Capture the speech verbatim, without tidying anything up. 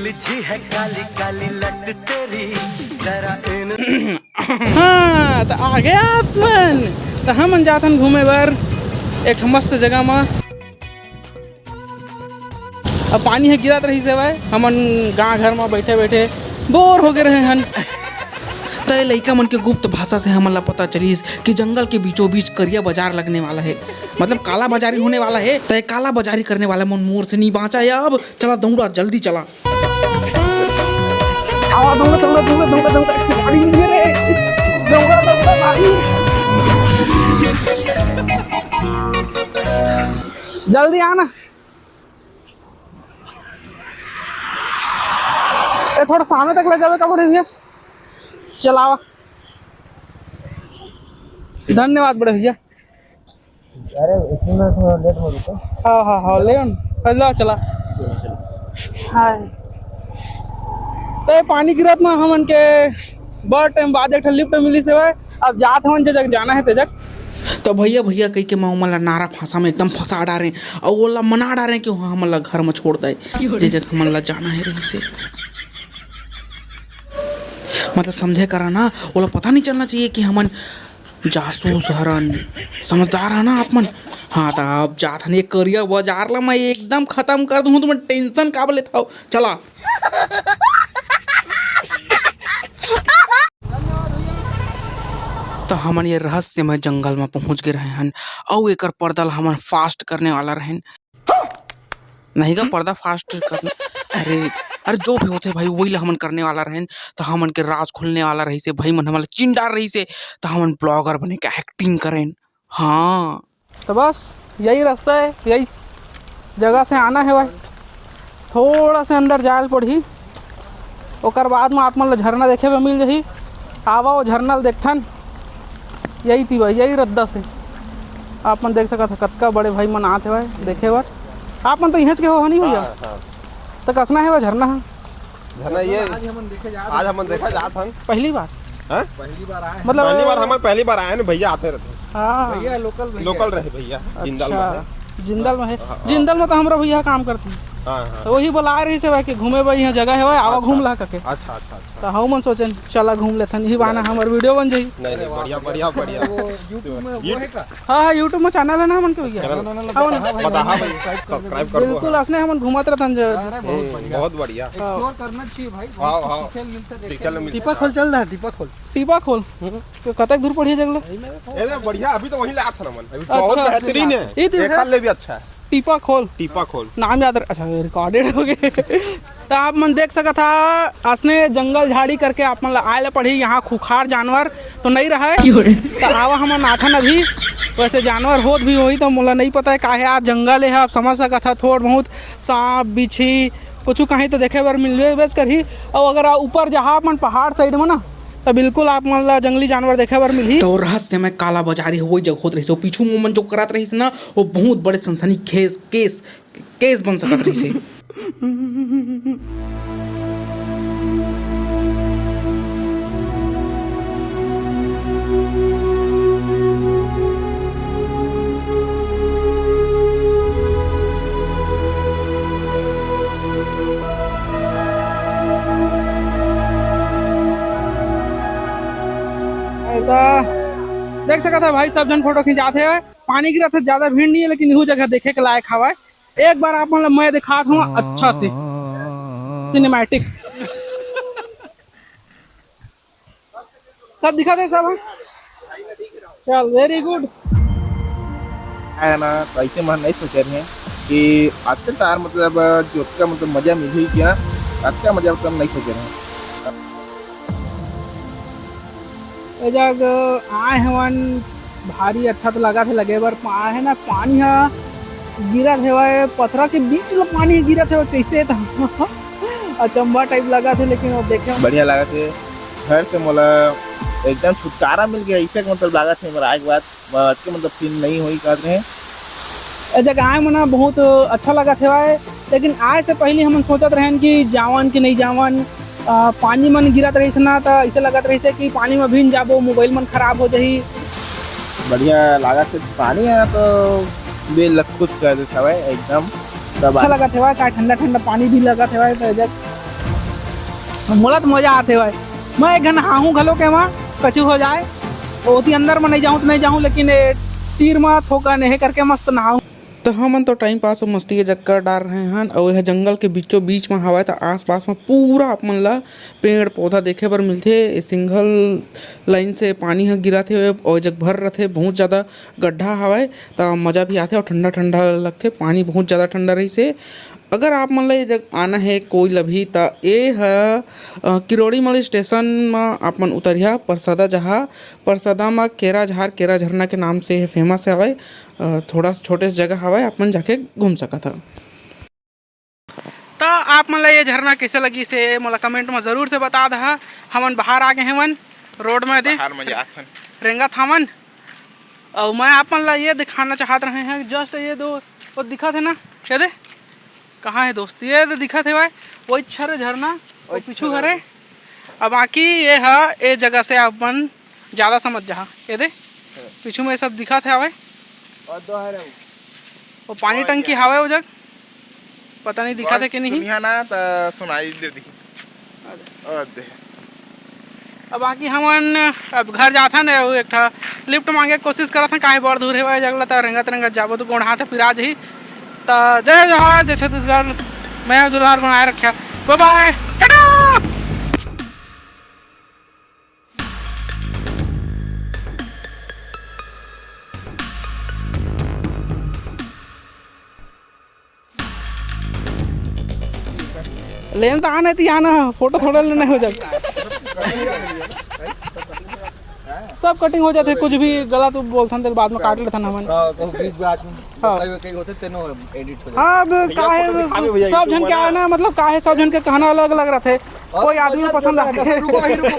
जी है काली काली लट तेरी, जरा इन हाँ, त आ गया आप मन। त हमन जाथन घूमे बर एक ठो मस्त जगह म। अब पानी ह गिरत रहिस हवय, हमन गांव घर म बैठे बैठे बोर हो गे रहे हन। त ए लइका मन के गुप्त भाषा से हमन ला पता चलिस कि जंगल के बीचों बीच करिया बाजार लगने वाला है, मतलब काला बाजारी होने वाला है। त ए काला बाजारी करने वाला मन मोर से नहीं बांचा है। अब चला दौड़ा, जल्दी चला। आवा, दौड़ा, दौड़ा, दौड़ा, दौड़ा, दौड़ा, गाड़ी मिल रे। दौड़ा, दौड़ा, भाई। जल्दी आना। ए, थोड़ा सामने तक ले जावे का बड़े भैया। चलावा। धन्यवाद बड़े भैया। अरे, इसमें थोड़ा लेट हो गया। हाँ, हाँ, हाँ, ले आन। पहले चला। हाँ। त ए पानी गिरत म हमन के बड़ टाइम बाद एक ठन लिफ्ट मिलिस हवय। अब जात हवन जे जग जाना है ते जग। त भैया, भैया कहि के मैं ओमन ला नारा फांसा में एकदम फंसा डारें अउ ओला मना डारें कि वहाँ हमन ला घर में छोड़ दे, जे जग हमन ला जाना है रहिसे। मतलब समझे करा ना, ओला पता नहीं चलना चाहिए कि हमन जासूस हरन, समझदार है ना आप मन। हाँ, त अब जात हन ये करिया बाजार ला मैं एकदम खत्म कर दूँ, तुमन टेंशन काबर लेथव, चला। त हमन ये रहस्यमय जंगल म पहुंच गे रहे हन, अउ एकर पर्दा ल हमन फास्ट करने वाला रहेन। नहीं गा, पर्दा फास्ट करने, अरे, अरे, जो भी होथे भाई, वही ल हमन करने वाला रहेन। त हमन के राज खुलने वाला रहिसे, भाई मन हमन ल चिन डार रहिसे, त हमन ब्लॉगर बने के एक्टिंग करेन। हाँ। त बस यही रास्ता है, यही जगह से आना है भाई। थोड़ा से अंदर जायल पड़ही, ओकर बाद म आप मन ल झरना देखे बर मिल जाही। आवा, वो झरना ल देखथन। यही ती भाई, यही रद्दा से आप मन देख सकत ह, कतका बड़े भाई मन आत हे भाई देखे बर। आप मन तो इहेंच के हो, नहीं भैया? हाँ, हाँ। त कसना है वो झरना ह? झरना ये आज हमन देखे जात आज हन। हमन देखा जात हन। पहली बार? हाँ? पहली बार आए हैं। मतलब पहली बार, हमन पहली बार आए हैं ना भैया, आते रहते हैं। हाँ। भैया लोकल भैया। लोकल रहे भैया, जिंदल में है। अच्छा, जिंदल में है। हाँ, हाँ। जिंदल में तो हमरा भैया काम करते हैं। हाँ, हाँ। तो वही बुलाए रहिस हे भाई कि घूमे बर यहाँ जगह है भाई, आवा अच्छा, घूम ला करके। अच्छा, अच्छा, अच्छा। तो हम मन सोचेन चला घूम लेथन, यही बहाना नहीं, हमर वीडियो बन जाही। नहीं, नहीं, बढ़िया, बढ़िया, बढ़िया। वो YouTube में वो ये है का? हाँ, हाँ, YouTube में चैनल है ना हमन के भैया। चैनल हाँ, बता, हाँ भाई, सब्सक्राइब कर दो, बिल्कुल, हाँ। असने हमन घूमत रहथन ज-, अरे, बहुत हम्म, बढ़िया। बहुत बढ़िया। हाँ। Explore करना चाहिए भाई, हाँ, बहुत हाँ। सीखे मिलता है, सीखे देखने मिलता मिलता है। टीपा खोल, चल रहा है, टीपा खोल। टीपा खोल? हम्म। तो कतक दूर पड़ही जंगल? अरे, बढ़िया, अभी तो वहीं ले आत हन हमन। अभी अच्छा। बहुत बेहतरीन है। ये तो है। एकर ले भी अच्छा है। टीपा खोल। टीपा खोल। नाम याद रख, अच्छा, recorded हो गए। त आप मन देख सकत हा, असने जंगल झाड़ी करके आप मन ला आए ला पड़ही। यहाँ खूंखार जानवर तो नहीं रहे। क्यों रे? त आवा हमन आथन अभी, वैसे जानवर होत भी होही त मोला नहीं पता है का है। आज जंगल है, आप समझ सकत हा, थोड़ बहुत सांप, बिच्छी, कुछ कहीं तो देखे बर मिलबे बेच करही। और अगर आ ऊपर जहाँ अपन पहाड़ side में ना, त बिल्कुल आप मन ला जंगली जानवर देखे बर मिलही। तो रहस्यमय काला बाजारी वही जगह होत रहिस, वो पीछू में मन जो करत रहिस ना, वो बहुत बड़े सनसनी केस, केस केस बन सकत रहिसे। ऐसा देख सकत हा भाई, सब झन फोटो खिंचात हे। पानी गिरत हे, ज्यादा भीड़ नहीं है, लेकिन इहू जगह देखे के लायक हवय। एक बार आप मन ल मैं दिखात हूँ अच्छा से cinematic। सब दिखत हे सब? चल, very good। है ना, तो ऐसे मन नहीं सोचे रहे कि अतके तार मतलब जोतका मतलब मजा मिलही कि ना, अतका मजा मतलब नहीं सोचे रहे। ए जग आए हवन, भारी अच्छा तो लगत हे लगे बर। पा-, है ना, पानी ह गिरत हेवय, पथरा के बीच ले पानी गिरत हेवय, कइसे त अचंभा type लगत हे, लेकिन वो देखे बढ़िया लागत हे। घर से मोला एकदम छुटकारा मिल गया, ऐसे मतलब लागत हे मोर आए के बाद। अतके मतलब feel नहीं होई कहत रहे। ए जगह आए म ना बहुत अच्छा लगत हेवय, लेकिन आए से पहले हमन सोचत रहेन कि जावन कि नहीं जावन। अ, पानी मन गिरत रहिस ना, त ऐसे लगत रहिस कि पानी म भींज जाबो, mobile मन खराब हो जाही। बढ़िया लागत हे, पानी ह तो दिल ल खुश कर देत हवय एकदम। तब अच्छा आ- लगत हेवय, का ठंडा ठंडा पानी भी लगत हेवय, त ए जग मोला तो मजा आथे भाई। मैं एक घन हाहूँ घलो के वहाँ कछु हो जाए, ओती अंदर में नहीं जाहूँ तो नहीं जाहूँ, लेकिन ए, तीर में थोकन एहे करके मस्त नहाहूँ। तो हमन तो टाइम पास अउ मस्ती के चक्कर डार रहे हन, अउ यह जंगल के बीचों बीच में हवय, तो आसपास में पूरा आप मन ला पेड़ पौधा देखे बर मिलथे। ए सिंगल लाइन से पानी ह गिरत हे, अउ जग भर रथे, बहुत ज़्यादा गड्ढा हवय, त मज़ा भी आथे अउ ठंडा ठंडा लगथे। पानी बहुत ज़्यादा ठंडा रहिस हे। अगर आप मन ला ये जग आना हे कोई ला भी, त ए ह, अ, किरोड़ीमल स्टेशन म आप मन उतरिहा। परसदा जहा, परसदा म केरा झार, केरा झरना के नाम से ये फेमस हवय। अ, थोड़ा सा छोटे से जगह हवय, आप मन जाके घूम सकत ह। त आप मन ला ये झरना कइसे लगिस हे, मोला कमेंट म जरूर से बता दहा। हमन बाहर आ गे हवन, रोड म दे बाहर म जात हन। रेंगत हवन। अउ मैं आप मन ला ये दिखाना चाहत रहे हैं, जस्ट ये दो, वो दिखत हे ना, ये दे, कहाँ हे दोस्त, ये दे दिखत हे भाई, वही हरे झरना, वो पीछू हरे। अब बाकी ये ह, ए जगह से आप मन ज्यादा समझ जहा। ये दे, पीछू में सब दिखत हे हवे। और दो हरे वो। वो पानी टंकी हवे वो जग, पता नहीं दिखत हे कि नहीं। सुनिहा ना त सुनाई दे दी। और दे। अब बाकी हमन अब घर जाथन, अउ एक ठा लिफ्ट मांगे के कोशिश करत हन, काहे बड़ दूर हे भाई, जगला त रेंगत रेंगत जाबो तो गोड़ हाथ पिरा जही। त जय जोहार, जय छत्तीसगढ़, मैं दुलार बनाए रखा, बाय बाय, टाटा। लेन तो आना है तो आना, फोटो थोड़ा लेना हो जाए। सब कटिंग हो जाथे, कुछ भी गलत बोलथन तेल बाद में काट लेथन हमन। हाँ, तो बीच बात में हाँ। कई, कई होथे तेनो एडिट हो जाथे। हाँ, अब काहे सब झन के आना, मतलब काहे सब झन के कहना अलग अलग रथे। कोई आदमी पसंद आथे। रुको, रुको।